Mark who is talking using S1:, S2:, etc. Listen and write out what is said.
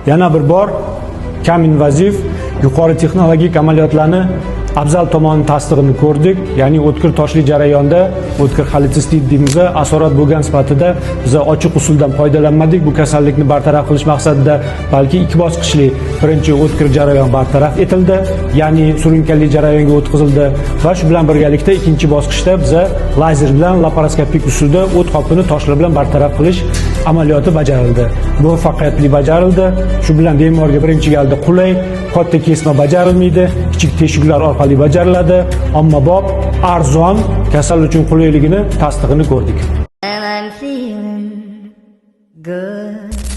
S1: Yana bir bor kam invaziv, yuqori texnologik amaliyotlarni afzal tomoni tasdig'ini ko'rdik. Ya'ni o'tkir toshli jarayonda, o'tkir xoletsistit deymiz, asorat bo'lgan sifatida biza ochiq usuldan foydalanmadik bu kasallikni bartaraf qilish maqsadida, balki ikki bosqichli: birinchi o'tkir jarayon bartaraf etildi, ya'ni surunkali jarayonga o'tkazildi va shu bilan birgalikda ikkinchi bosqichda biza lazer bilan laparoskopik usulda o't qopini toshlar bilan bartaraf qilish amaliyoti bajarildi, muvaffaqiyatli bajarildi. Shu bilan bemorga birinchi galda qulay, katta kesma bajarilmaydi, kichik teshiklar orqali bajariladi, ommabop, arzon, kasal uchun qulayligini tasdig'ini ko'rdik.
S2: And I'm feeling good.